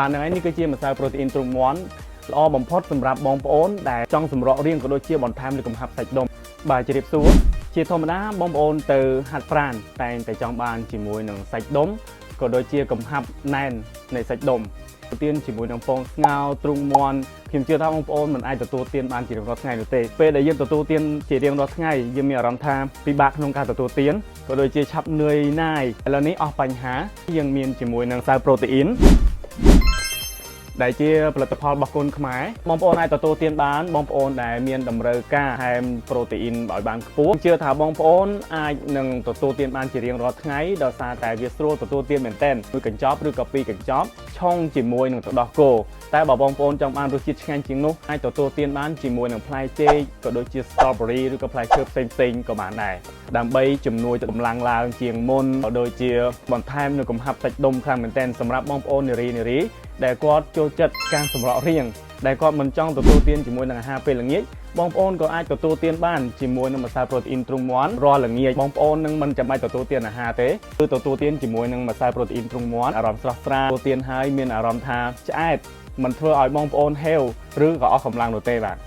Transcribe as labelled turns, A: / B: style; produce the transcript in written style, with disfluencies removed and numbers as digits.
A: បាទហ្នឹងហើយនេះគឺជាម្សៅប្រូតេអ៊ីនទ្រុងមាន់ល្អបំផុតសម្រាប់បងប្អូនដែលចង់សម្រករាងក៏ដូចជាបន្ថែមលើកំហាប់សាច់ដុំបាទជម្រាបសួរជាធម្មតាបងប្អូនទៅហាត់ប្រាណតែងតែចង់បានជាមួយនឹងសាច់ដុំក៏ដូចជាកំហាប់ណែននៃសាច់ដុំទានជាមួយនឹងពងស្ងោរទ្រុងមាន់ខ្ញុំជឿថាបងប្អូនមិនអាចទទួលទានបានជារៀងរាល់ថ្ងៃនោះទេពេលដែលយើងទទួលទានជារៀងរាល់ថ្ងៃយើងមានអារម្មណ៍ថាពិបាកក្នុងការទទួលទានក៏ដូចជាឆាប់នឿយណាយឥឡូវនេះអស់បញ្ហាយើងមានជាមួយនឹងម្សៅប្រូតេអ៊ីន ដែលជាផលិតផលរបស់គុនខ្មែរបងប្អូនអាចទទួលទានបានបងប្អូនដែលមានតម្រូវការថែមប្រូតេអ៊ីនឲ្យបានខ្ពស់ជឿថាបងប្អូនអាចនឹងទទួលទានបានជារៀងរាល់ថ្ងៃដោយសារតែវាស្រួលទទួលទានមែនទែនមួយកញ្ចប់ឬក៏ពីរកញ្ចប់ឆុងជាមួយនឹងទឹកដោះគោតែបើបងប្អូនចង់បានរសជាតិឆ្ងាញ់ជាងនោះអាចទទួលទានបានជាមួយនឹងផ្លែចេកក៏ដូចជា strawberry ឬក៏ផ្លែឈើផ្សេងៗក៏បានដែរដើម្បីជំនួយទៅកម្លាំងឡើងជាងមុនក៏ដូចជាបន្ថែមនៅកំហាប់សាច់ដុំខ្លាំងមែនទែនសម្រាប់បងប្អូននារីនារី ដែលគាត់ចូលចិត្តការសម្រក់រាងដែលគាត់មិនចង់ទទួលទានជាមួយនឹងអាហារពេលល្ងាចបងប្អូនក៏អាចទទួលទានបានជាមួយនឹងម្សៅប្រូតេអ៊ីនទ្រុងមាន់រាល់ល្ងាចបងប្អូននឹងមិនចាំបាច់ទទួលទានអាហារទេគឺទទួលទានជាមួយនឹងម្សៅប្រូតេអ៊ីនទ្រុងមាន់អារម្មណ៍ស្រស់ស្រាយទទួលទានហើយមានអារម្មណ៍ថាឆ្អែតមិនធ្វើឲ្យបងប្អូនហេវឬក៏អស់កម្លាំងនោះទេបាទ។